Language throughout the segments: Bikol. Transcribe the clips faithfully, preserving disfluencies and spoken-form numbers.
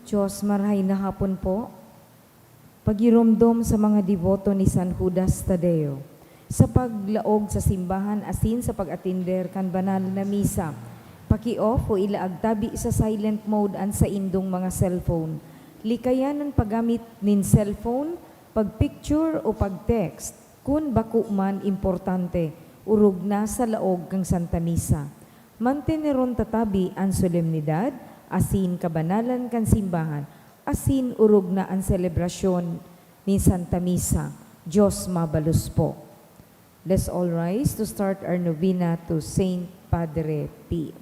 Diyos, marahay na hapon po. Pagiromdom sa mga deboto ni San Judas Tadeo. Sa paglaog sa simbahan asin sa pag-atender kan banal na misa, paki-off o ilaag tabi sa silent mode an saindong mga cellphone. Likayan an paggamit nin cellphone, pag-picture o pag-text kun bako man importante, orog na sa laog kan Santa Misa. Manteneron ta tabi an solemnidad asin kabanalan kan simbahan, asin orog na an selebrasyon nin Santa Misa. Diyos mabalos po. Let's all rise to start our novena to Saint Padre Pio.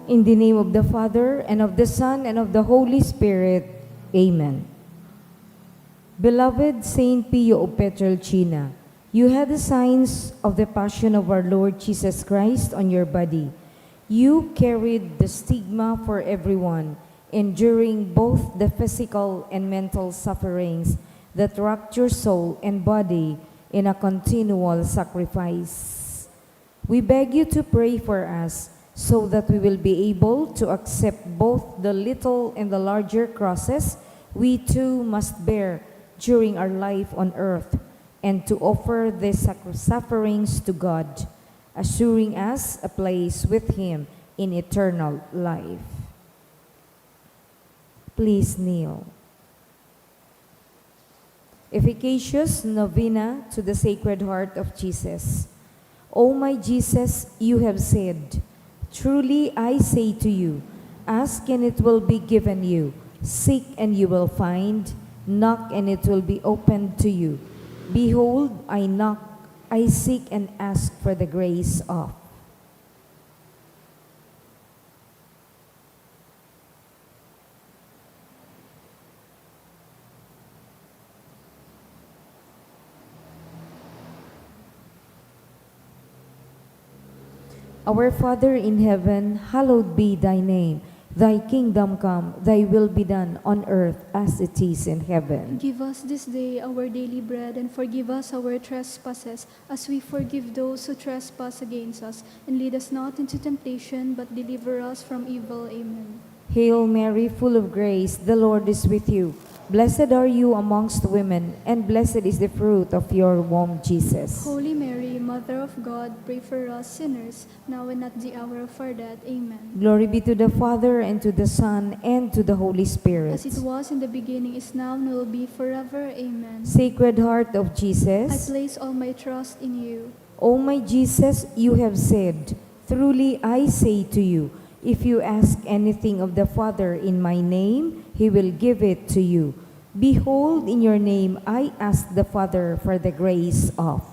In the name of the Father, and of the Son, and of the Holy Spirit. Amen. Beloved Saint Pio of Pietrelcina, you had the signs of the passion of our Lord Jesus Christ on your body. You carried the stigma for everyone, enduring both the physical and mental sufferings that racked your soul and body in a continual sacrifice. We beg you to pray for us so that we will be able to accept both the little and the larger crosses we too must bear during our life on earth, and to offer these sacr-, sufferings to God, assuring us a place with Him in eternal life. Please kneel. Efficacious Novena to the Sacred Heart of Jesus. O my Jesus, you have said, "Truly I say to you, ask and it will be given you, seek and you will find, knock and it will be opened to you. Behold, I knock, I seek and ask for the grace of." Our Father in heaven, hallowed be thy name. Thy kingdom come, thy will be done on earth as it is in heaven. Give us this day our daily bread, and forgive us our trespasses, as we forgive those who trespass against us. And lead us not into temptation, but deliver us from evil. Amen. Hail Mary, full of grace, the Lord is with you. Blessed are you amongst women, and blessed is the fruit of your womb, Jesus. Holy Mary, Mother of God, pray for us sinners, now and at the hour of our death. Amen. Glory be to the Father, and to the Son, and to the Holy Spirit. As it was in the beginning, is now, and will be forever. Amen. Sacred Heart of Jesus. I place all my trust in you. O my Jesus, you have said, "Truly I say to you, if you ask anything of the Father in my name, he will give it to you." Behold, in your name I ask the Father for the grace of.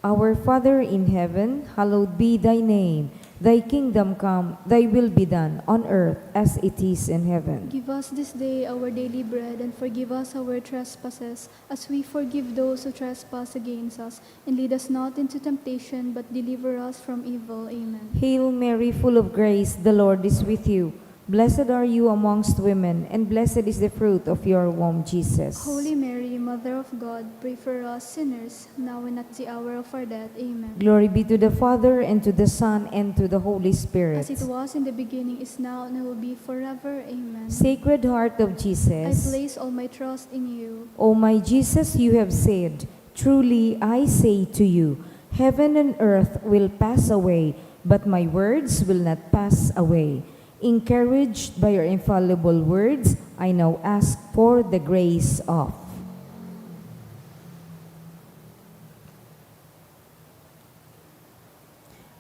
Our Father in heaven, hallowed be thy name. Thy kingdom come, thy will be done on earth as it is in heaven. Give us this day our daily bread, and forgive us our trespasses, as we forgive those who trespass against us. And lead us not into temptation, but deliver us from evil. Amen. Hail Mary, full of grace, the Lord is with you. Blessed are you amongst women, and blessed is the fruit of your womb, Jesus. Holy Mary, Mother of God, pray for us sinners, now and at the hour of our death. Amen. Glory be to the Father, and to the Son, and to the Holy Spirit. As it was in the beginning, is now, and will be forever. Amen. Sacred Heart of I Jesus. Place all my trust in you. O my Jesus, you have said, "Truly I say to you, heaven and earth will pass away, but my words will not pass away." Encouraged by your infallible words, I now ask for the grace of.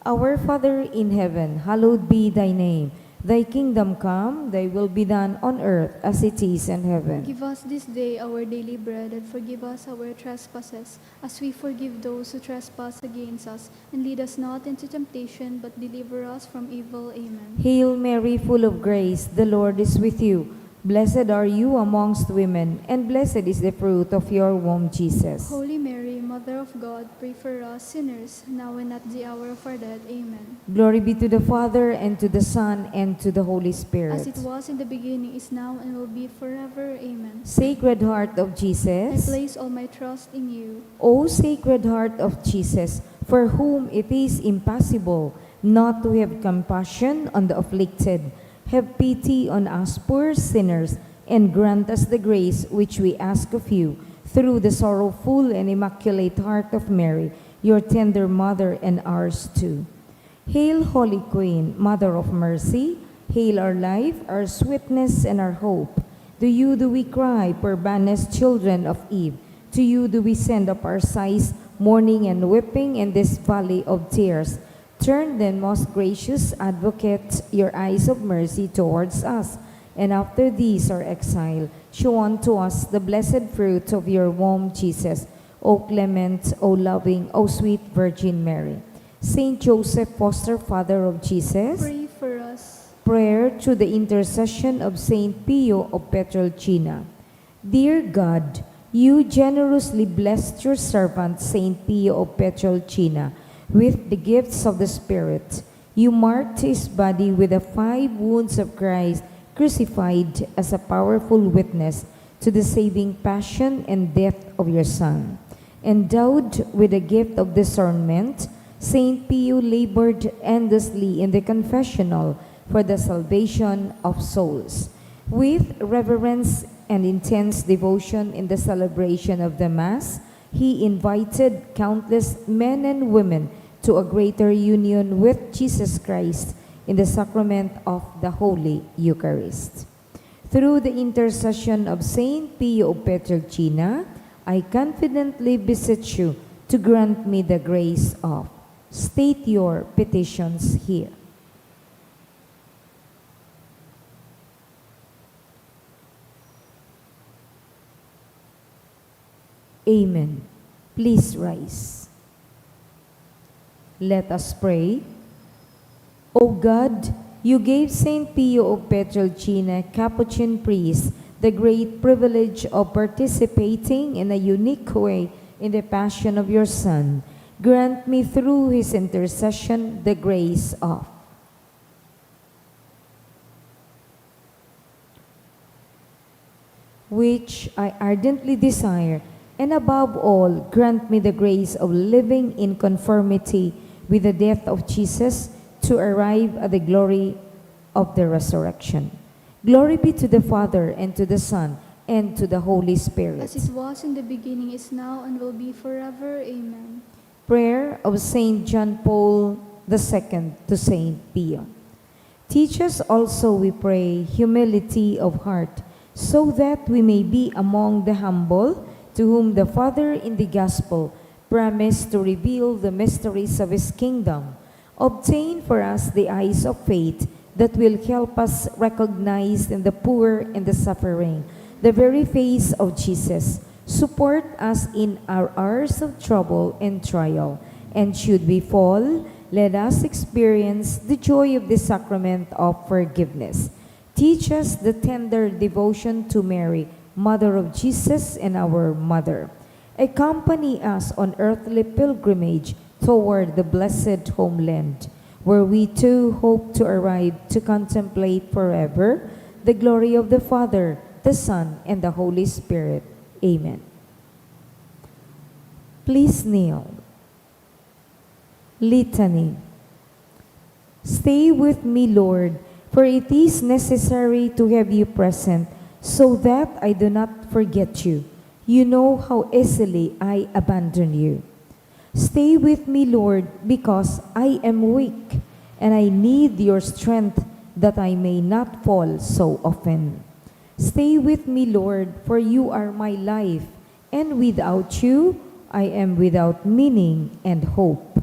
Our Father in heaven, hallowed be thy name. Thy kingdom come, thy will be done on earth as it is in heaven. Give us this day our daily bread, and forgive us our trespasses, as we forgive those who trespass against us. And lead us not into temptation, but deliver us from evil. Amen. Hail Mary, full of grace, the Lord is with you. Blessed are you amongst women, and blessed is the fruit of your womb, Jesus. Holy Mary, Mother of God, pray for us sinners, now and at the hour of our death. Amen. Glory be to the Father, and to the Son, and to the Holy Spirit. As it was in the beginning, is now, and will be forever. Amen. Sacred Heart of I Jesus. Place all my trust in you. O Sacred Heart of Jesus, for whom it is impossible not to have compassion on the afflicted, have pity on us poor sinners, and grant us the grace which we ask of you, through the sorrowful and immaculate heart of Mary, your tender mother, and ours too. Hail, Holy Queen, Mother of Mercy, hail our life, our sweetness, and our hope. To you do we cry, poor banished children of Eve. To you do we send up our sighs, mourning and weeping in this valley of tears. Turn then, most gracious Advocate, your eyes of mercy towards us, and after this our exile, show unto us the blessed fruit of your womb, Jesus. O clement, O loving, O sweet Virgin Mary. Saint Joseph, foster father of Jesus. Pray for us. Prayer through the intercession of Saint Pio of Pietrelcina. Dear God, you generously blessed your servant Saint Pio of Pietrelcina with the gifts of the Spirit. You marked his body with the five wounds of Christ crucified as a powerful witness to the saving passion and death of your Son. Endowed with the gift of discernment, Saint Pio labored endlessly in the confessional for the salvation of souls. With reverence and intense devotion in the celebration of the Mass, he invited countless men and women to a greater union with Jesus Christ in the sacrament of the Holy Eucharist. Through the intercession of Saint Pio of Pietrelcina, I confidently beseech you to grant me the grace of. State your petitions here. Amen. Please rise. Let us pray. O God, you gave Saint Pio of Pietrelcina, Capuchin priest, the great privilege of participating in a unique way in the passion of your Son. Grant me through his intercession the grace of. Which I ardently desire, and above all, grant me the grace of living in conformity with the death of Jesus to arrive at the glory of the resurrection. Glory be to the Father, and to the Son, and to the Holy Spirit. As it was in the beginning, is now, and will be forever. Amen. Prayer of Saint John Paul the Second to Saint Pio. Teach us also, we pray, humility of heart, so that we may be among the humble, to whom the Father in the Gospel promised to reveal the mysteries of his kingdom. Obtain for us the eyes of faith that will help us recognize in the poor and the suffering the very face of Jesus. Support us in our hours of trouble and trial, and should we fall, Let us experience the joy of the sacrament of forgiveness. Teach us the tender devotion to Mary, Mother of Jesus and our Mother. Accompany us on earthly pilgrimage toward the blessed homeland, where we too hope to arrive to contemplate forever the glory of the Father, the Son, and the Holy Spirit. Amen. Please kneel. Litany. Stay with me, Lord, for it is necessary to have you present, so that I do not forget you. You know how easily I abandon you. Stay with me, Lord, because I am weak, and I need your strength that I may not fall so often. Stay with me, Lord, for you are my life, and without you, I am without meaning and hope.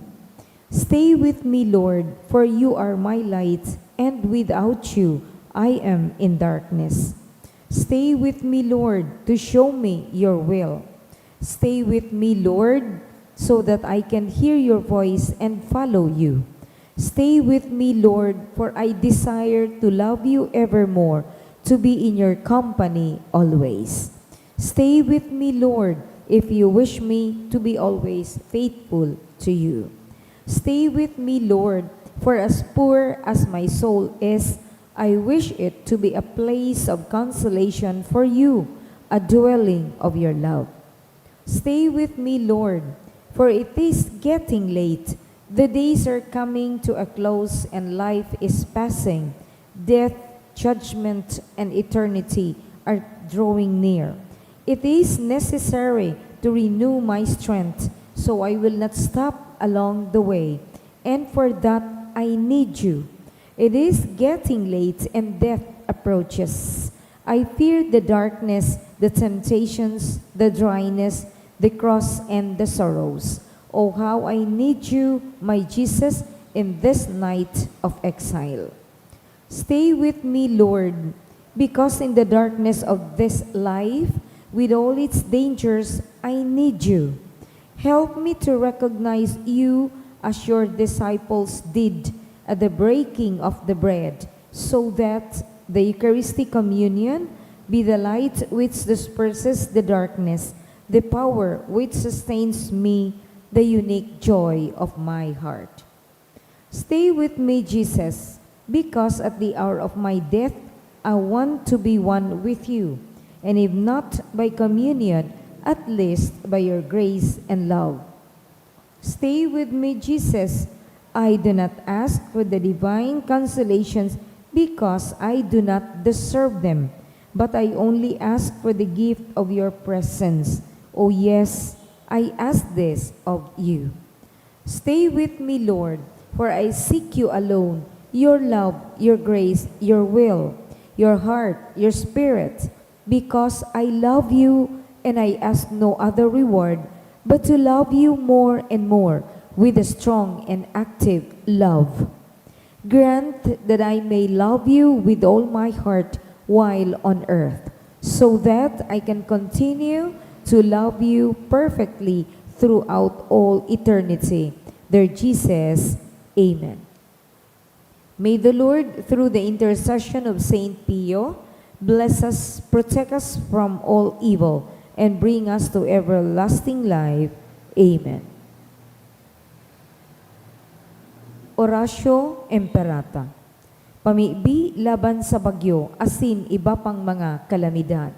Stay with me, Lord, for you are my light, and without you, I am in darkness. Stay with me, Lord, to show me your will. Stay with me, Lord, so that I can hear your voice and follow you. Stay with me, Lord, for I desire to love you evermore, to be in your company always. Stay with me, Lord, if you wish me to be always faithful to you. Stay with me, Lord, for as poor as my soul is, I wish it to be a place of consolation for you, a dwelling of your love. Stay with me, Lord, for it is getting late. The days are coming to a close and life is passing. Death, judgment, and eternity are drawing near. It is necessary to renew my strength, so I will not stop along the way. And for that, I need you. It is getting late and death approaches. I fear the darkness, the temptations, the dryness, the cross, and the sorrows. Oh, how I need you, my Jesus, in this night of exile. Stay with me, Lord, because in the darkness of this life, with all its dangers, I need you. Help me to recognize you as your disciples did at the breaking of the bread, so that the Eucharistic communion be the light which disperses the darkness, the power which sustains me, the unique joy of my heart. Stay with me, Jesus, because at the hour of my death, I want to be one with you, and if not by communion, at least by your grace and love. Stay with me, Jesus. I do not ask for the divine consolations because I do not deserve them, but I only ask for the gift of your presence. Oh yes, I ask this of you. Stay with me, Lord, for I seek you alone. Your love, your grace, your will, your heart, your spirit, because I love you and I ask no other reward but to love you more and more with a strong and active love. Grant that I may love you with all my heart while on earth, so that I can continue to love you perfectly throughout all eternity. Dear Jesus, amen. May the Lord, through the intercession of Saint Pio, bless us, protect us from all evil, and bring us to everlasting life. Amen. Oratio Imperata. Pamibi laban sa bagyo asin iba pang mga kalamidad.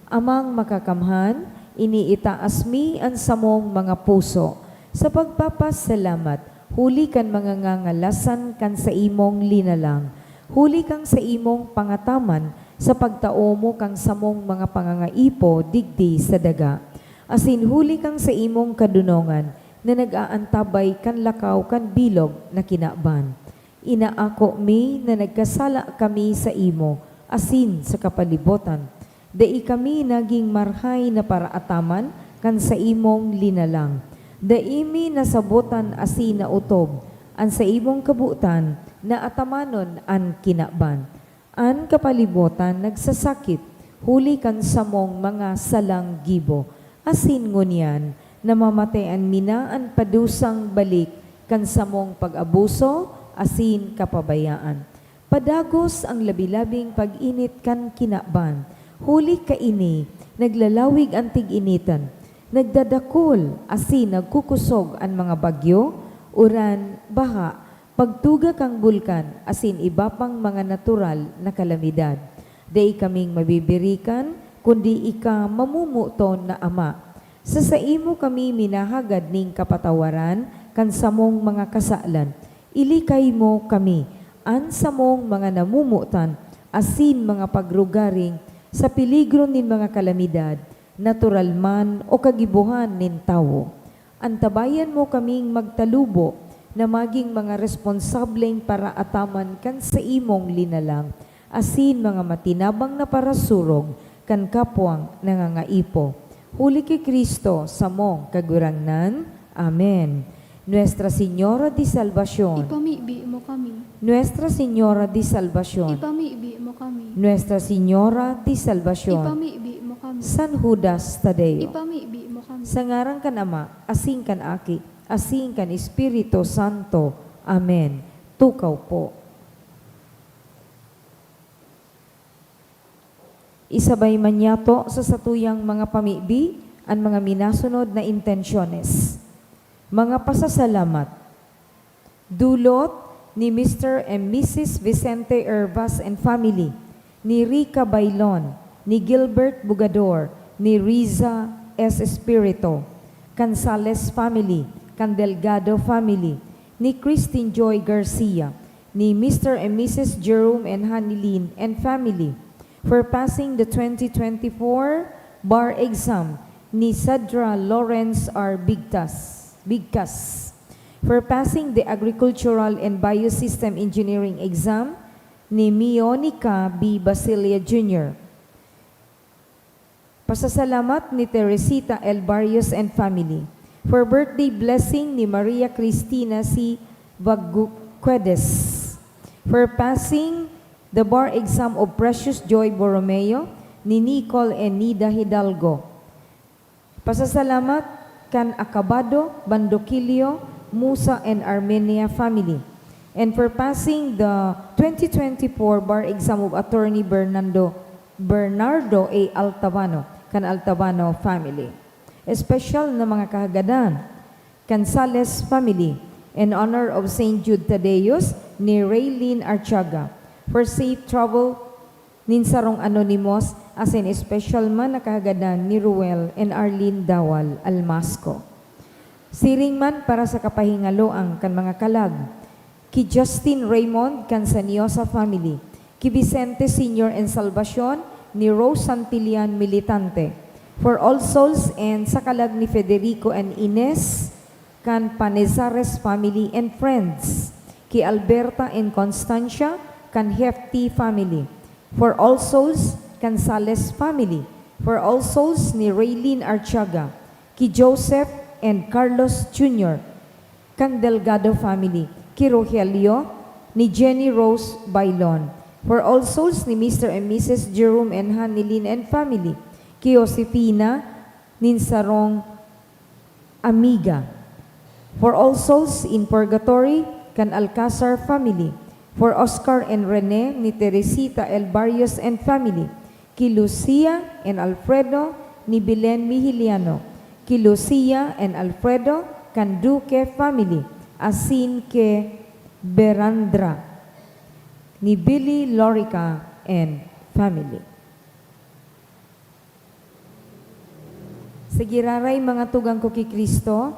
Amang Makakamhan, iniitaas mi an samong mga puso sa pagpapasalamat huli kan mga ngangalasan kan saimong linalang, huli kan saimong pangataman sa pagtao mo kan samong mga pangangaipo digdi sa daga, asin huli kan saimong kadonongan na nag-aantabay kan lakaw kan bilog na kinaban. Inaako mi na nagkasala kami saimo asin sa kapalibotan. Dai kami nagin marahay na paraataman kan saimong linalang. Dai mi nasabotan asin naotob an saimong kabotan na atamanon an kinaban. An kapalibotan nagsasakit huli kan samong mga salang gibo, asin ngunyan namamatayan mi na an padusang balik kan samong pag-abuso asin kapabayaan. Padagos ang labi-labing pag-init kan kinaban. Huli kaini, naglalawig an tig-initan, nagdadakul asin nagkukusog an mga bagyo, uran, baha, pagtuga kan bulkan asin iba pang mga natural na kalamidad. Dai kaming mabibirikan, kundi ika, mamomoton na Ama. Sa saimo kami minahagad nin kapatawaran kan samong mga kasalan. Ilikay mo kami, an samong mga namomotan, asin mga pagrugaring sa peligro nin mga kalamidad, natural man o kagibohan nin tawo. Antabayan mo kaming magtalubo na magin mga responsableng paraataman kan saimong linalang, asin mga matinabang na parasurog kan kapwang nangangaipo. Huli ki Cristo, samong Kagurangnan. Amen. Nuestra Señora de Salvacion. Ipamibi mo kami. Nuestra Señora de Salvacion. Ipamibi mo kami. Nuestra Señora de Salvacion. Ipamibi mo kami. San Judas Tadeo. Ipamibi mo kami. Sa ngaran kan Ama, asin kan Aki, asin kan Espiritu Santo. Amen. Tukaw po. Isabay man niyato sa satuyang mga pamibi an mga minasunod na intensyones. Mga pasasalamat. Dulot ni Mister and Missus Vicente Hervas and family, ni Rica Bailon, ni Gilbert Bugador, ni Riza S. Espirito, Cansales family, kan Delgado family, ni Christine Joy Garcia, ni Mister and Missus Jerome and Honey Lynn and family, for passing the twenty twenty-four bar exam ni Sadra Lawrence R. Bigtas, Bigkas, for passing the Agricultural and Biosystem Engineering exam ni Mionica B. Basilia Junior, Pasasalamat ni Teresita L. Barrios and family for birthday blessing ni Maria Cristina C. Vaguquedes, for passing the bar exam of Precious Joy Borromeo ni Nicole and Nida Hidalgo. Pasasalamat kan Acabado, Bandoquillo, Musa and Armenia family, and for passing the twenty twenty-four bar exam of Attorney Bernardo, Bernardo A. Altabano, kan Altabano family. Espesyal na mga kahagadan, Cansales family, in honor of Saint Jude Tadeus ni Raylene Artiaga, for safe travel nin sarong anonymous asin espesyal man na kahagadan ni Ruel and Arlene Dawal Almasco. Siring man para sa kapahingaloan kan mga kalag, ki Justin Raymond kan Saniosa family, ki Vicente Senior and Salvacion ni Rose Santillan Militante, for All Souls and sa kalag ni Federico and Ines, kan Panezares family and friends, ki Alberta and Constancia, kan Hefty family, for All Souls, kan Sales family, for All Souls ni Raylene Artiaga, ki Joseph and Carlos Junior, kan Delgado family, ki Rogelio, ni Jenny Rose Bailon, for All Souls ni Mister and Missus Jerome and Hanilin and family, ki Josefina, nin sarong amiga. For All Souls in Purgatory, kan Alcazar family. For Oscar and Rene ni Teresita L. Barrios and family. Ki Lucia and Alfredo ni Belen Mihiliano. Ki Lucia and Alfredo kan Duque family. Asin ki Berandra ni Billy Lorica and family. Sa giraray, mga tugang ko ki Cristo,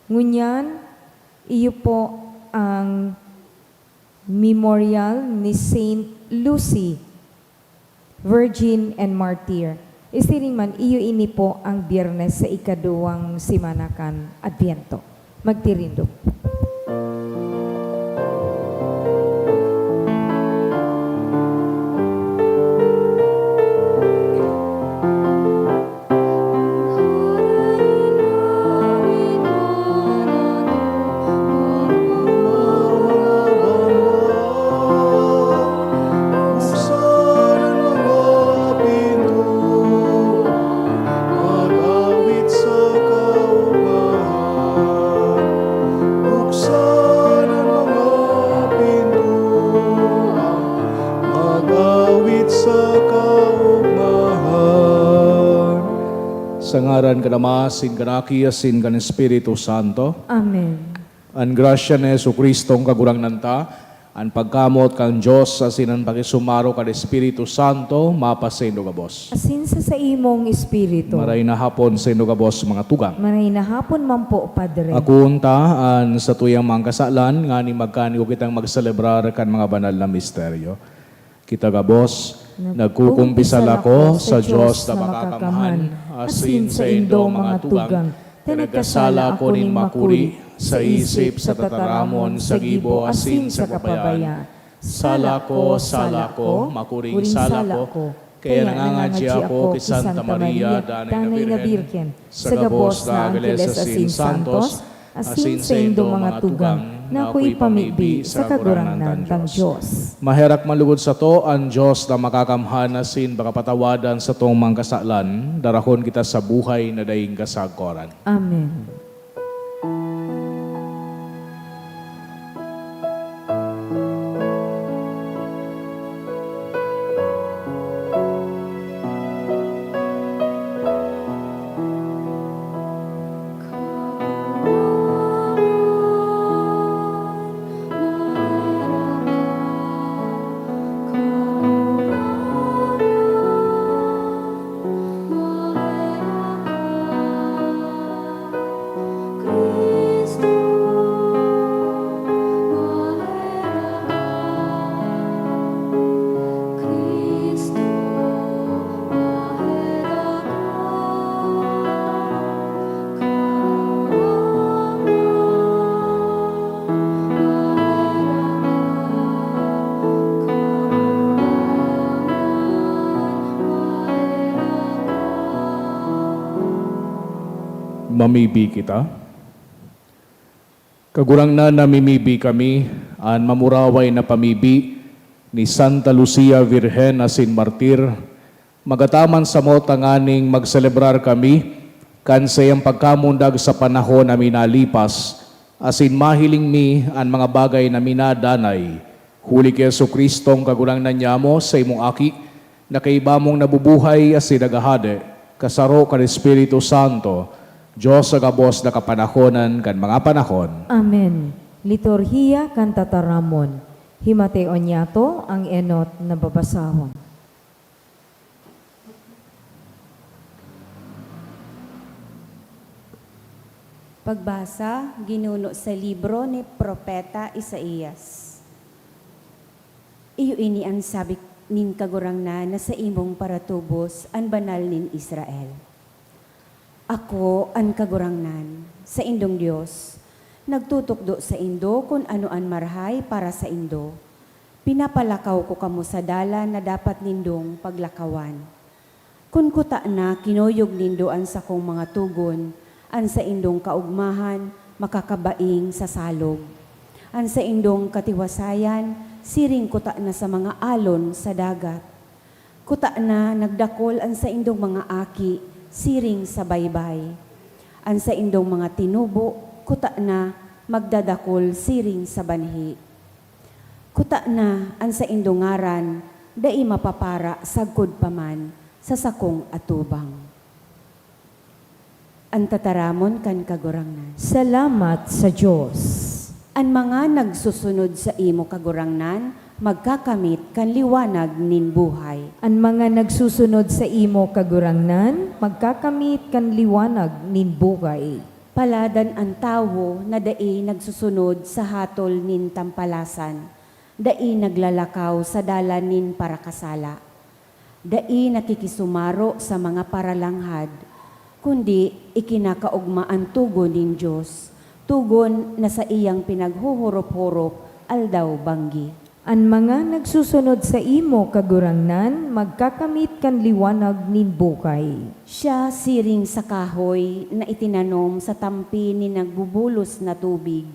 ngunyan, iyo po ang memorial ni Saint Lucy, Virgin and Martyr. Isiring man, iyo ini po ang Biyernes sa ikaduwang semana kan Adviento. Magtirindog. Sa ngaran kan Ama, asin kan Aki, asin kan Espiritu Santo. Amen. An grasya ni Jesu-Cristong Kagurangnan ta, an pagkamot kan Dios, asin an pakisumaro kan Espiritu Santo, mapasaindo gabos. Asin sa saimong espiritu. Maray na hapon saindo gabos, mga tugang. Maray na hapon man po, Padre. Akoon ta an satuyang mga kasalan, nganing magkanigo kitang magselebrar kan mga banal na misteryo. Kita gabos, nagkukumpisal ako sa Dios na makakamhan, asin saindo, mga tugang, ta nagkasala ako nin makuri, sa isip, sa tataramon, sa gibo, asin sa kapabayaan. Sala ko, sala ko, makuring sala ko, kaya nangangadya ako ki Santa Maria, danay na Birhen, sa gabos na angheles asin santos, asin saindo, mga tugang, na ako ipamibi sa Kagurangnan tang Dios. Maherak man lugod sato an Dios na makakamhan asin pakapatawadan satong mga kasalan, darahon kita sa buhay na daing kasagkoran. Amen. Mamibi kita. Kagurangnan, namimibi kami, an mamuraway na pamibi ni Santa Lucia, Virgen asin Martir, magataman samo tanganing magselebrar kami kan saiyang pagkamundag sa panahon na minalipas, asin mahiling mi an mga bagay na minadanay, huli ki Jesu-Cristong Kagurangnan nyamo, saimong Aki, na kaiba mong nabubuhay asin naghahade, kasaro kan Espiritu Santo, Dios sa gabos na kapanahonan kan mga panahon. Amen. Liturhiya kan Tataramon. Himateon niyato ang enot na babasahon. Pagbasa, ginuno sa libro ni Propeta Isaias. Iyo ini an sabi nin Kagurangnan na saimong paratubos, an Banal nin Israel. Ako, an Kagurangnan, saindong Dios, nagtutukdo saindo kun ano an marahay para saindo. Pinapalakaw ko kamo sa dalan na dapat nindong paglakawan. Kun kutana kinuyog nindo an sakong mga togon, an saindong kaogmahan makakabaing sa salog. An saindong katiwasayan siring kutana sa mga alon sa dagat. Kutana nagdakul an saindong mga aki siring sa baybay. An saindong mga tinubo kutana magdadakul siring sa banhi. Kutana an saindong ngaran dai mapapara sagkod pa man sa sakong atubang. An tataramon kan Kagurangnan. Salamat sa Dios. An mga nagsusunod saimo, Kagurangnan, magkakamit kan liwanag nin buhay. An mga nagsusunod saimo, Kagurangnan, magkakamit kan liwanag nin buhay. Paladan an tawo na dai nagsusunod sa hatol nin tampalasan, dai naglalakaw sa dalan nin parakasala, dai nakikisumaro sa mga paralanghad, kundi ikinakaogma an togon nin Dios, togon na saiyang pinaghuhorop-horop aldaw-banggi. An mga nagsusunod saimo, Kagurangnan, magkakamit kan liwanag nin buhay. Siya siring sa kahoy na itinanom sa tampi nin nagbubulos na tubig.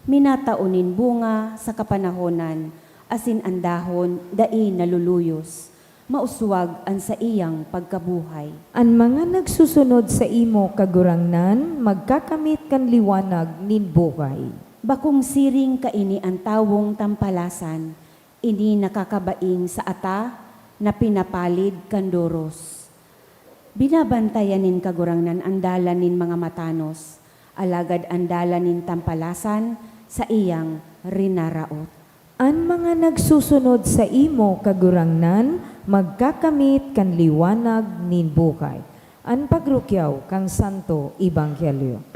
Minatao nin bunga sa kapanahonan, asin an dahon dai naluluyos. Mauswag an saiyang pagkabuhay. An mga nagsusunod saimo, Kagurangnan, magkakamit kan liwanag nin buhay. Bakong siring kaini an tawong tampalasan, ini nakakabaing sa ata na pinapalid kan doros. Binabantayan nin Kagurangnan an dalan nin mga matanos, alagad an dalan nin tampalasan saiyang rinaraot. An mga nagsusunod saimo, Kagurangnan, magkakamit kan liwanag nin buhay. An pagrukyaw kan Santo Ebanghelyo.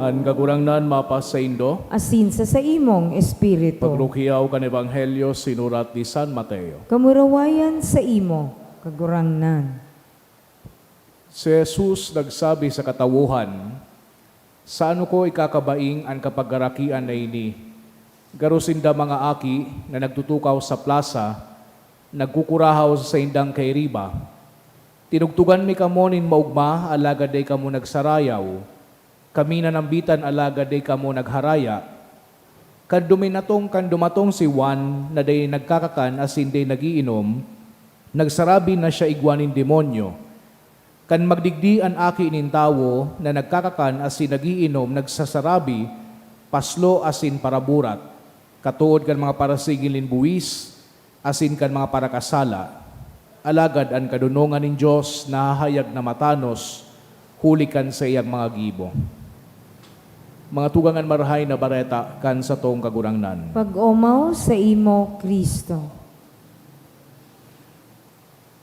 An Kagurangnan mapasaindo. Asin sa saimong espiritu. Pagrukyaw kan Ebanghelyo sinurat ni San Mateo. Kamurawayan saimo, Kagurangnan. Si Jesus nagsabi sa katawohan, "Sa ano ko ikakabaing an kapagarakian na ini? Garo sinda mga aki na nagtutukaw sa plasa, nagkukurahaw sa saindang kairiba. Tinugtugan mi kamo nin maogma, alagad dai kamo nagsarayaw. Kami nanambitan, alagad dai kamo nagharaya." Kan duminatong, kan dumatong si Juan na dai nagkakakan asin dai nag-iinom, nagsarabi na siya igwa nin demonyo. Kan magdigdi an Aki nin Tawo na nagkakakan asin nag-iinom, nagsasarabi, "Paslo asin paraburat," katood kan mga parasigil nin buwis asin kan mga parakasala. Alagad an kadonongan nin Dios nahahayag na matanos huli kan saiyang mga gibo. Mga tugang, an Marahay na Bareta kan satong Kagurangnan. Pag-omaw saimo, Cristo.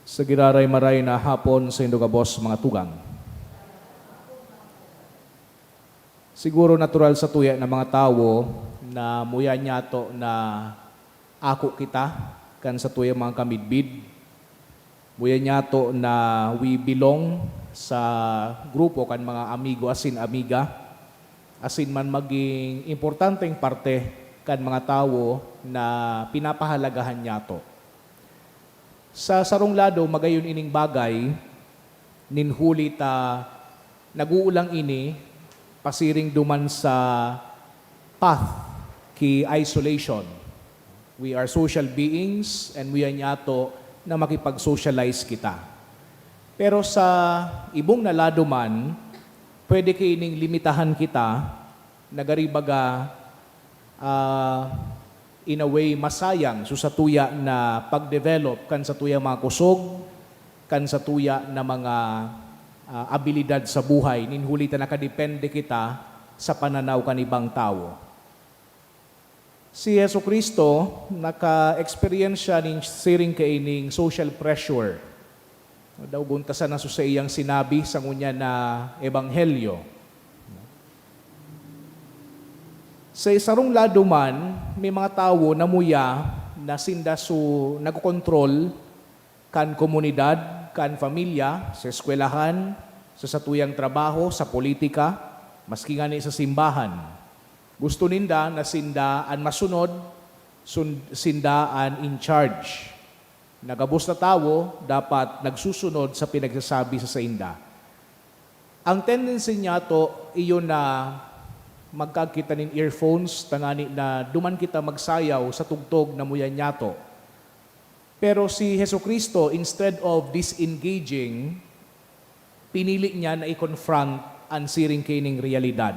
Sa giraray-maray na hapon saindo gabos, mga tugang. Siguro natural satuya na mga tawo na muya niyato na ako kita kan satuyang mga kamidbid. Muya niyato na we belong sa grupo kan mga amigo asin amiga, asin man magin importanteng parte kan mga tawo na pinapahalagahan niyato. Sa sarong lado, magayon ining bagay, nin huli ta nag-uulang ini pasiring duman sa path ki isolation. We are social beings and muya niyato na makipag-socialize kita. Pero sa ibong na lado man, pwede kaining limitahan kita, na gari baga, ah, in a way, masayang so satuya na pag-develop kan satuyang mga kusog, kan satuya na mga, ah, abilidad sa buhay, nin huli ta nakadepende kita sa pananaw kan ibang tawo. Si Jesu-Cristo naka-experience siya nin siring kaining social pressure. Daw guntasan na so saiyang sinabi sa ngunyan na ebanghelyo. Sa sarong lado man, may mga tawo na muya na sinda so nagkokontrol kan komunidad, kan pamilya, sa eskwelahan, sa satuyang trabaho, sa politika, maski ngani sa simbahan. Gusto ninda na sinda an masunod, sun-, sinda an in charge. Na gabos na tawo dapat nagsusunod sa pinagsasabi sa sainda. Ang tendency niyato, iyo na magkagkita nin earphones, tangani na duman kita magsayaw sa tugtog na muya niyato. Pero si Jesu-Cristo, instead of disengaging, pinili niya na i-confront an siring kaining realidad.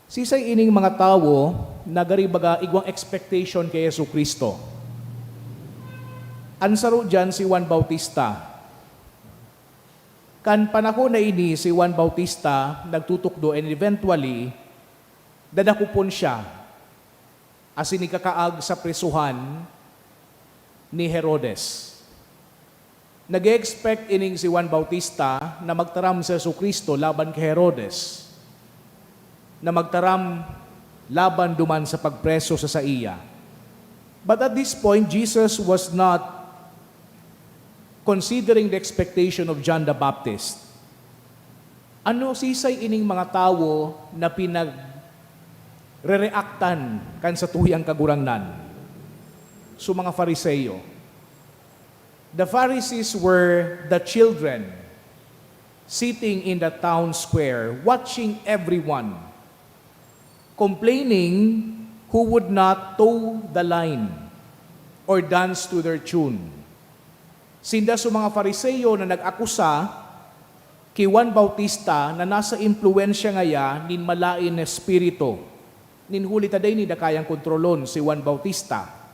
Sisay ining mga tawo na gari baga igwang expectation ki Jesu-Cristo? An saro diyan si Juan Bautista. Kan panahon na ini, si Juan Bautista nagtutukdo, and eventually, dadakopon siya asin ikakaag sa prisohan ni Herodes. Nag-e-expect ining si Juan Bautista na magtaram si Jesu-Cristo laban ki Herodes, na magtaram laban duman sa pagpreso sa saiya. But at this point, Jesus was not considering the expectation of John the Baptist. Ano sisay ining mga tawo na pinagrereaktan kan satuyang Kagurangnan? So, mga Fariseo. The Pharisees were the children sitting in the town square, watching everyone, complaining who would not toe the line or dance to their tune. Sinda so mga Fariseo na nag-akusa ki Juan Bautista na nasa impluwensya ngaya nin malaen na espiritu, nin huli ta dai ninda kayang kontrolon si Juan Bautista.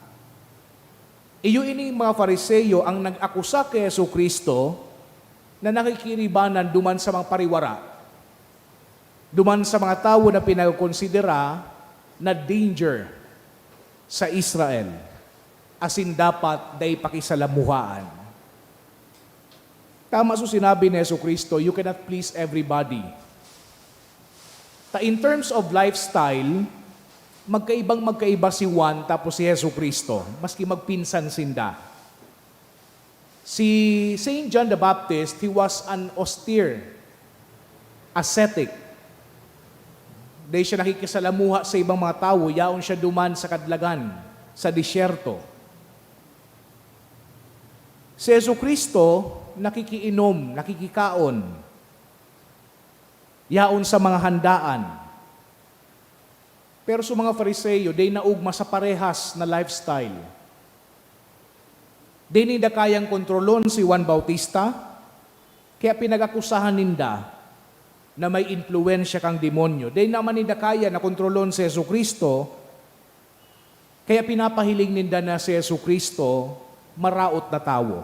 Iyo ining mga Fariseo ang nag-akusa ki Jesu-Cristo na nakikiribanan duman sa mga pariwara, duman sa mga tawo na pinagkonsidera na danger sa Israel, asin dapat dai pakisalamuhaan. Tama so sinabi ni Jesu-Cristo, "You cannot please everybody." Ta in terms of lifestyle, magkaibang magkaiba si Juan tapos si Jesu-Cristo, maski magpinsan sinda. Si Saint John the Baptist, he was an austere ascetic. Dai siya nakikisalamuha sa ibang mga tawo, yaon siya duman sa kadlagan, sa disyerto. Si Jesu-Cristo, nakikiinom, nakikikaon, yaon sa mga handaan. Pero sa mga Fariseo, dai naugma sa parehas na lifestyle. Dai ninda kayang kontrolon si Juan Bautista, kaya pinag-akusahan ninda na may impluwensya kan demonyo. Dai naman ninda kaya na kontrolon si Jesu-Cristo, kaya pinapahiling ninda na si Jesu-Cristo maraot na tawo.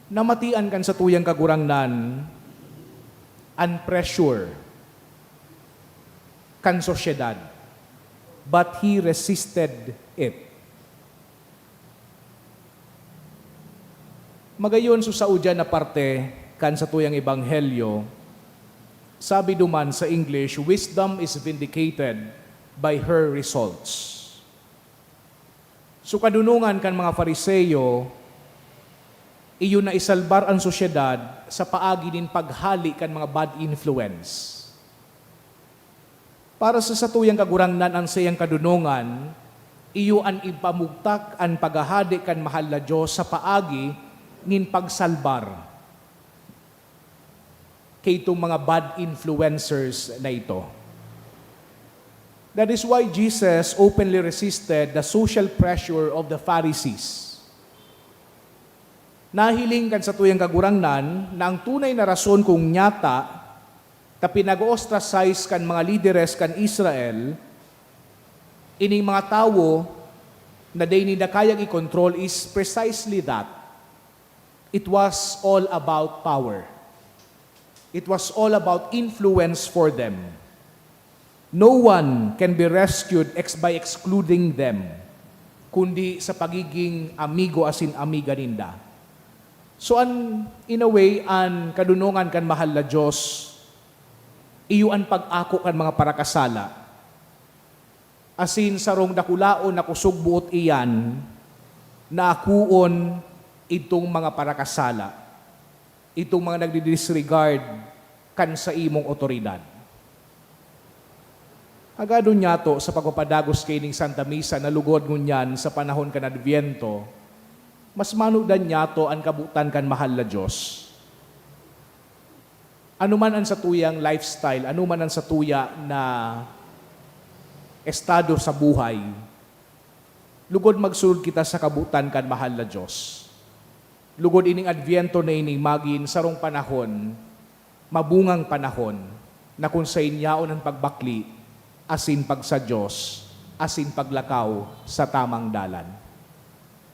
Namatian kan satuyang Kagurangnan an pressure kan sosyedad, but he resisted it. Magayon, so sa udyan na parte kan satuyang ebanghelyo, sabi duman sa English, "Wisdom is vindicated by her results." So, kadunongan kan mga Fariseo, iyo na isalbar an sosyedad sa paagi nin paghale kan mga bad influence. Para sa satuyang Kagurangnan, an saiyang kadunongan, iyo an ipamugtak an paghahade kan mahal na Dios sa paagi nin pagsalbar kaitong mga bad influencers na ito. That is why Jesus openly resisted the social pressure of the Pharisees. Nahiling kan satuyang Kagurangnan na ang tunay na rason kung nyata ta pinag-o-ostracize kan mga lideres kan Israel ining mga tawo na dai ninda kayang i-control is precisely that. It was all about power. It was all about influence for them. No one can be rescued ex-, by excluding them, kundi sa pagiging amigo asin amiga ninda. So, an, in a way, an kadunongan kan mahal na Dios, iyo an pag-ako kan mga parakasala. Asin sarong dakulaon na kusog boot iyan na akoon idtong mga parakasala, idtong mga nagdi-disregard kan saimong awtoridad. Hagadon nyato sa pagpapadagos kaining Santa Misa na lugod ngunyan sa panahon kan Adbyento, mas manodan nyato an kabotan kan mahal na Dios. Ano man an satuyang lifestyle, ano man an satuya na estado sa buhay, lugod magsunod kita sa kabotan kan mahal na Dios. Lugod ining Adbyento na ini magin sarong panahon, mabungang panahon, na kun saen yaon an pagbakle asin pagsa-Dios asin paglakaw sa tamang dalan.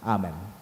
Amen.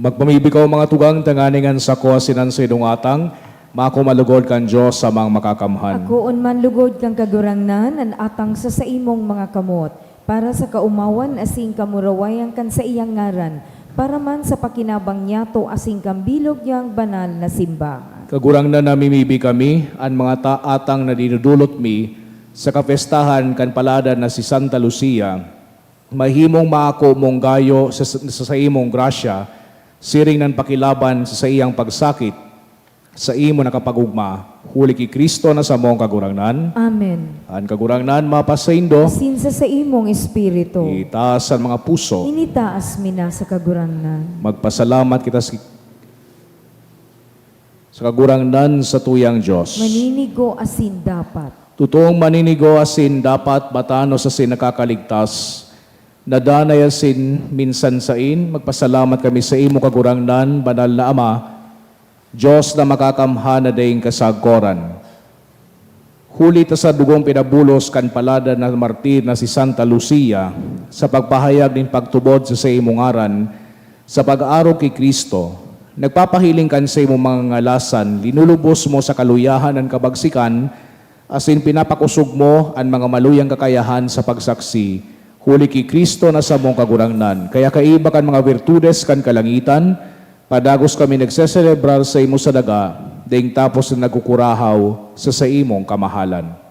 Magpamibi kaw, mga tugang, tanganing an sako asin an saindong atang mako malugod kan Dios Amang Makakamhan. Akoon man lugod kan Kagurangnan an atang sa saimong mga kamot, para sa kaomawan asin kamurawayan kan saiyang ngaran, para man sa pakinabang niyato asin kan bilog niyang banal na simbahan. Kagurangnan, namimibi kami, an mga ta-, atang na dinudulot mi sa kapestahan kan paladan na si Santa Lucia, mahimong maako mong gayo sa, sa saimong grasya, siring nan pakilaban sa saiyang pagsakit, saimo na kapag-ogma, huli ki Cristo na samong Kagurangnan. Amen. An Kagurangnan mapasaindo. Asin sa saimong espiritu. Itaas an mga puso. Initaas mi na sa Kagurangnan. Magpasalamat kita sa, sa Kagurangnan, satuyang Dios. Maninigo asin dapat. Totoong maninigo asin dapat, matanos asin nakakaligtas, na danay asin minsan sain, magpasalamat kami saimo, Kagurangnan, banal na Ama, Dios na makakamhan na daing kasagkoran. Huli ta sa dugong pinabulos kan paladan na martir na si Santa Lucia, sa pagpahayag nin pagtubod sa saimong ngaran, sa pag-arog ki Cristo, nagpapahiling kan saimong mga ngalasan, linulubos mo sa kaluyahan an kabagsikan, asin pinapakosog mo an mga maluyang kakayahan sa pagsaksi, huli ki Cristo na samong Kagurangnan. Kaya kaiba kan mga birtudes kan kalangitan, padagos kami nagseselebrar saimo sa daga, daing tapos na nagkukurahaw sa saimong kamahalan.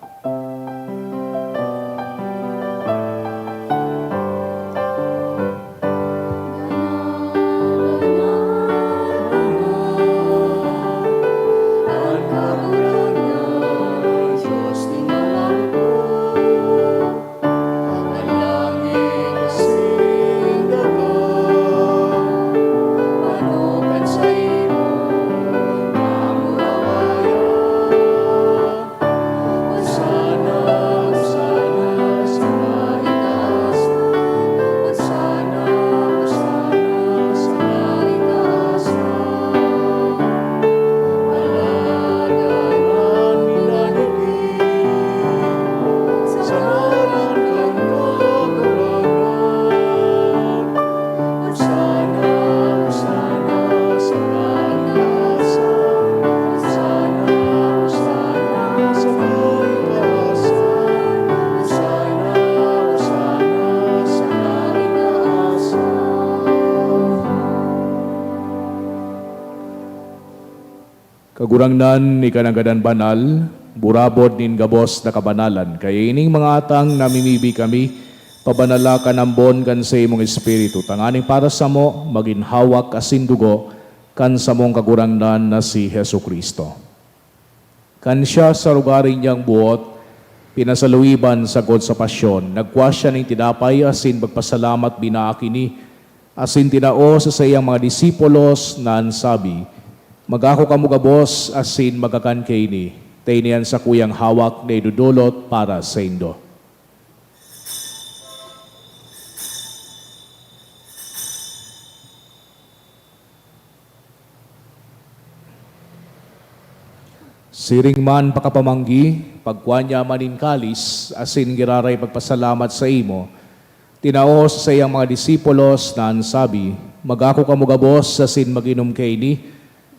Kagurangnan, ika nanggad an banal, burabod nin gabos na kabanalan. Kaya ining mga atang namimibi kami, pabanala kan ambon kan saimong Espiritu, tanganing para samo magin hawak asin dugo kan samong Kagurangnan na si Jesu-Cristo. Kan siya sa rugari niyang buot pinasaluiban sagkod sa pasyon, nagkua siya nin tinapay asin pagpasalamat binaak ini, asin tinao sa saiyang mga disipulos na an sabi, "Magako kamo gabos asin magkakan kaini, ta ini an sakuyang hawak na idodolot para saindo." Siring man pakapamanggi, pagkua niya man nin kalis, asin giraray pagpasalamat saimo, tinao sa saiyang mga disipulos na an sabi, "Magako kamo gabos asin mag-inom kaini,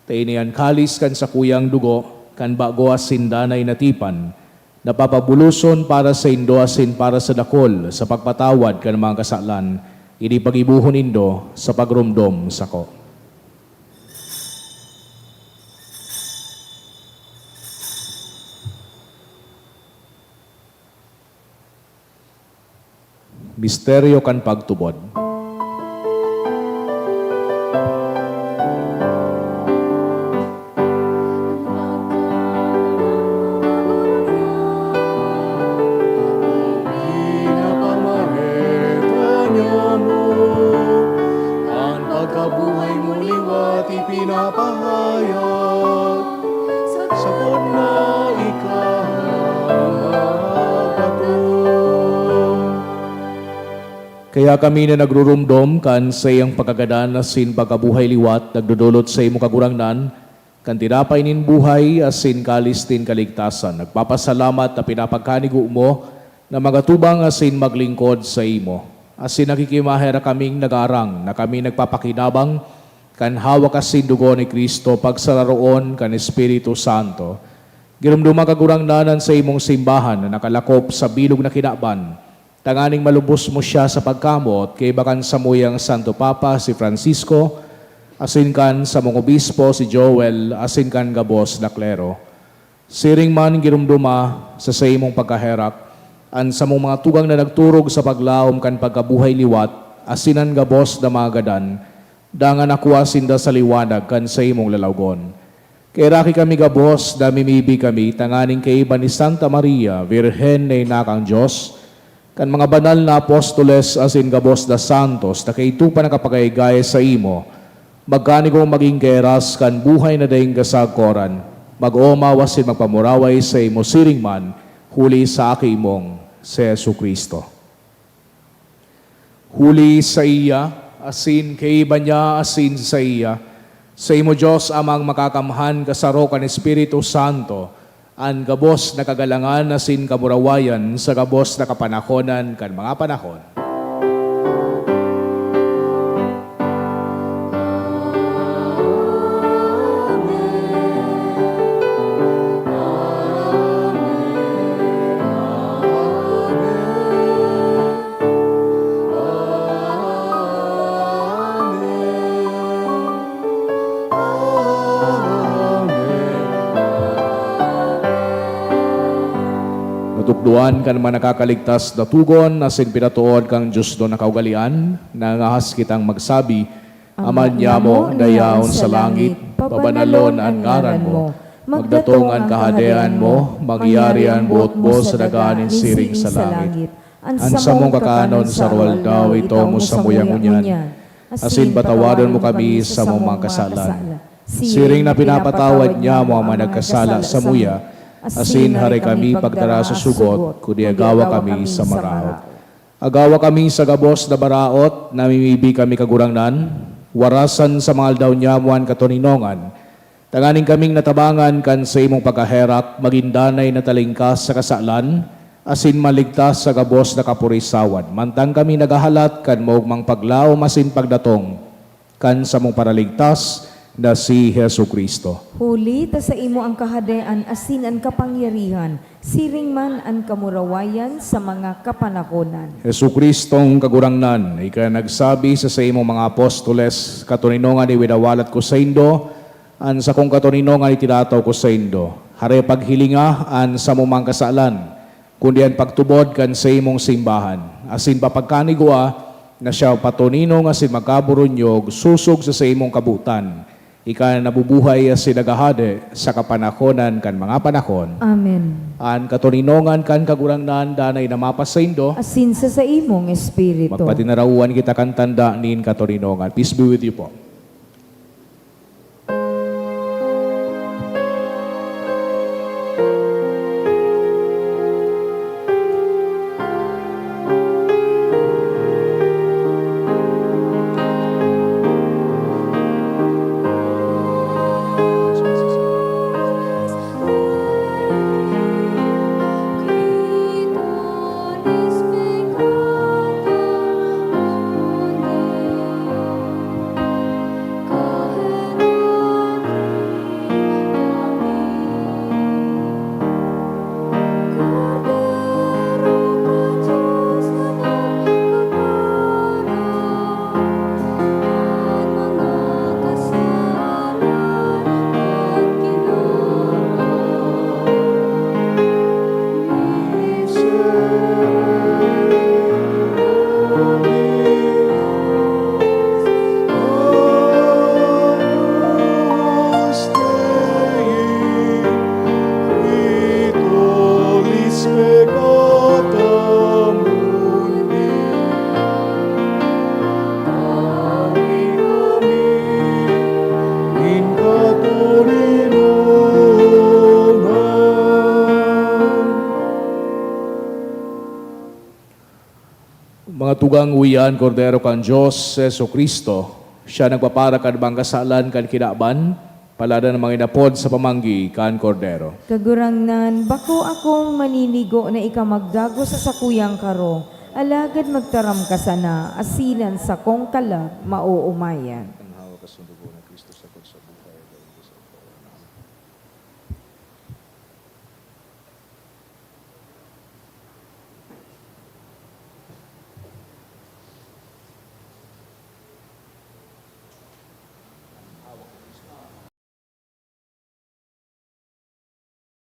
ta ini an kalis kan sakuyang dugo, kan bago asin danay na tipan, na papabuloson para saindo asin para sa dakul sa pagpatawad kan mga kasalan. Ini paggibohon nindo sa pagromdom sako." Misteryo kan pagtubod. Pinapamareta niya mo an pagkabuhay mo liwat ipinapahayag. Sagkod na ika magpatong. Kaya kami na nagruromdom kan saiyang pagkagadan asin pagkabuhay liwat, nagdodolot saimo, Kagurangnan, kan tinapay nin buhay asin kalis nin kaligtasan. Nagpapasalamat ta pinapagkanigo mo na magatubang asin maglingkod saimo. Asin nakikimahay ra kaming nagaarang na kami nagpapakinabang Kan hawak asin dugo ni Cristo, pagsararoon kan Espiritu Santo. Giromdoma, Kagurangnan, an saimong simbahan na nakalakop sa bilog na kinaban, tanganing malubos mo siya sa pagkamoot kaiba kan samuyang Santo Papa, si Francisco, asin kan samong obispo, si Joel, asin kan gabos na klero. Siring man, giromdoma sa saimong pagkaherak an samong mga tugang na nagturog sa paglaom kan pagkabuhay liwat asin an gabos na mga gadan, dangan akua sinda sa liwanag kan saimong lalawgon. Kaheraki kami gabos, namimibi kami tanganing kaiba ni Santa Maria, Birhen na ina kan Dios, kan mga banal na apostoles asin gabos na santos na kaidto pa nakapagaygay saimo, magkanigong magin kahiras kan buhay na daing kasagkoran, mag-omaw asin magpamuraway saimo siring man, huli sa Aki mong si Jesu-Cristo. Huli saiya, asin kaiba niya, asin saiya, saimo, Dios Amang Makakamhan, kasaro kan Espiritu Santo, an gabos na kagalangan asin kamurawayan sa gabos na kapanahonan kan mga panahon. Natukdoan kan mga nakakaligtas na togon asin pinatood kan diosnon na kaugalean, nangangahas kitang magsabi, Ama niamo na yaon sa langit, pabanalon an ngaran mo. Magdatong an Kahadean mo, mangyari an boot mo sa daga nin siring sa langit. An samong kakanon sa aroaldaw, itao mo samuya ngunyan. Asin patawadon mo kami sa samong mga kasalan, siring na pinapatawad niamo an mga nagkasala samuya. Asin hare kami pagdara sa sugot, kundi agawa kami sa maraot. Agawa kami sa gabos na maraot, namimibi kami, Kagurangnan, warasan sa mga aldaw niamo an katoninongan, tanganing kaming natabangan kan saimong pagkaherak, magin danay na talingkas sa kasalan, asin maligtas sa gabos na kapurisawan, mantang kami naghahalat kan maogmang paglaom asin pagdatong kan samong Paraligtas na si Jesu-Cristo. Huli ta saimo an kahadean asin an kapangyarihan, siring man an kamurawayan sa mga kapanahonan. Jesu-Cristong Kagurangnan, ika nagsabi sa saimong mga apostoles, "Katoninongan iwinawalat ko saindo, an sakong katoninongan itinataw ko saindo." Hare, paghilinga an samong mga kasalan, kundi an pagtubod kan saimong simbahan, asin papagkanigwa na siya patoninong asin magkaburunyog sosog sa saimong kabotan. Ika na nabubuhay asin naghahade sa kapanahonan kan mga panahon. Amen. An katoninongan kan Kagurangnan danay na mapasaindo. Asin sa saimong espiritu. Magpatinarawan kita kan tanda nin katoninongan. Peace be with you po. Mga tugang, uya an Kordero kan Dios, si Jesu-Cristo. Siya nagpapara kan mga kasalan kan kinaban, paladan an mga inapod sa pamanggi kan Kordero. Kagurangnan, bako akong maninigo na ika magdagos sa sakuyang karo, alagad magtaram ka sana, asin an sakong kalag maoomayan. An hawak asin dugo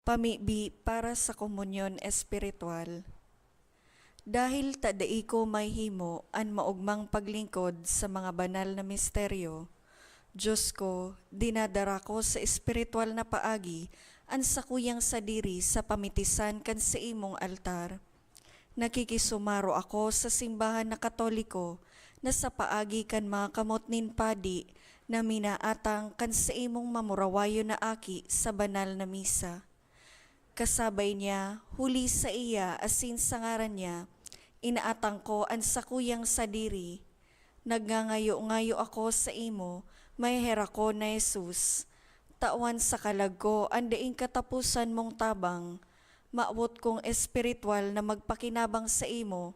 Pamibi para sa komunyon espiritual. Dahil ta dai ko mahimo an maogmang paglingkod sa mga banal na misteryo, Dios ko, dinadara ko sa espiritual na paagi an sakuyang sadiri sa pamitisan kan saimong altar. Nakikisumaro ako sa simbahan na Katoliko na sa paagi kan mga kamot nin padi na minaatang kan saimong mamurawayon na aki sa banal na misa. Kasabay niya, huli sa iya asin sa ngaran niya, inaatang ko an sakuyang sadiri. Nagngangayo-ngayo ako saimo, maheherak ko na Jesus. Tawan sa kalag ko an daing kataposan mong tabang. Mawot kong espiritual na magpakinabang saimo,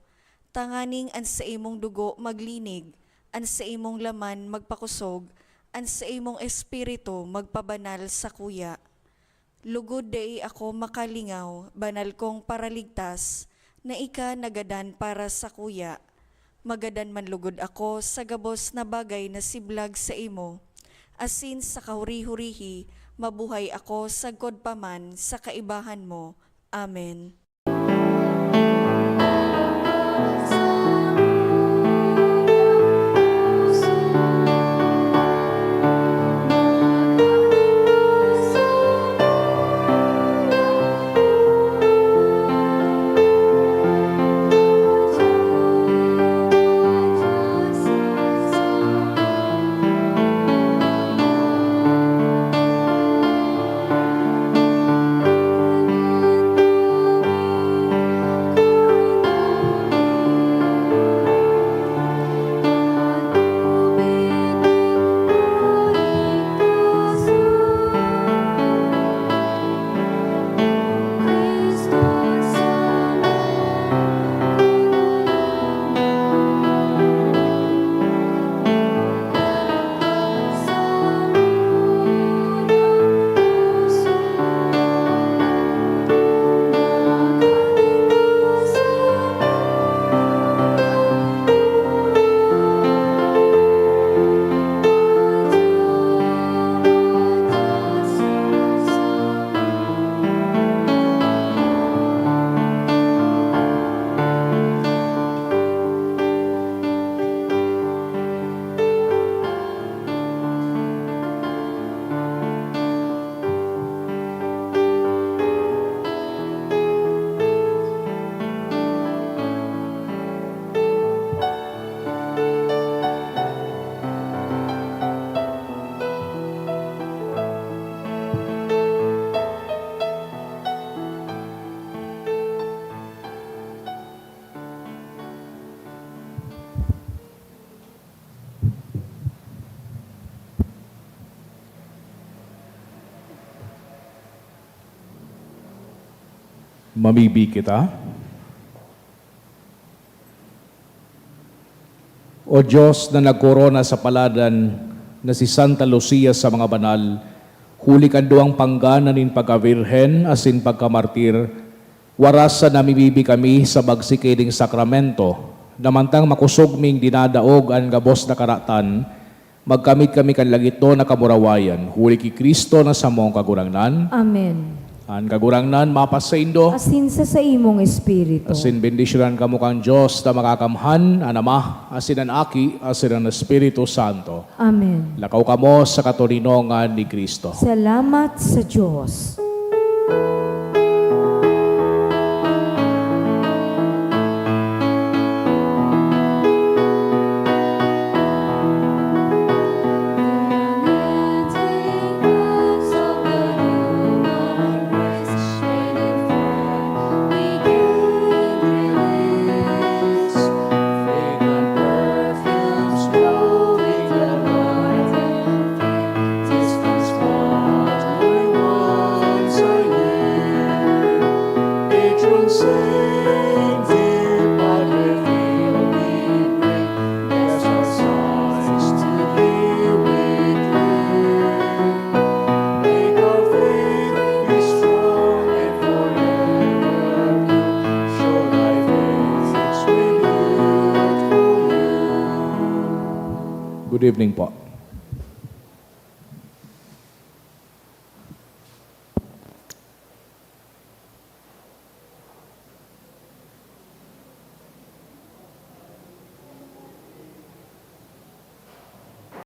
tanganing an saimong dugo maglinig, an saimong laman magpakosog, an saimong espiritu magpabanal sakuya. Lugod dai ako makalingaw, banal kong Paraligtas, na ika nagadan para sakuya. Magadan man lugod ako sa gabos na bagay na siblag saimo, asin sa kahuri-hurihi, mabuhay ako sagkod pa man sa kaibahan mo. Amen. Mamibi kita. O Dios na nagkorona sa paladan na si Santa Lucia sa mga banal, huli kan duwang panggana nin pagkabirhen asin pagkamartir, warasan na mimibi kami sa bagsik kaiding sakramento, na mantang makosog ming dinadaog an gabos na karatan, magkamit kami kan lagitnon na kamurawayan, huli ki Cristo na samong Kagurangnan. Amen. An Kagurangnan mapasaindo. Asin sa saimong espiritu. Asin bendisyonan kamo kan Dios na Makakamhan, an Ama, asin an Aki, asin an Espiritu Santo. Amen. Lakaw kamo sa katoninongan ni Cristo. Salamat sa Dios. Good evening po.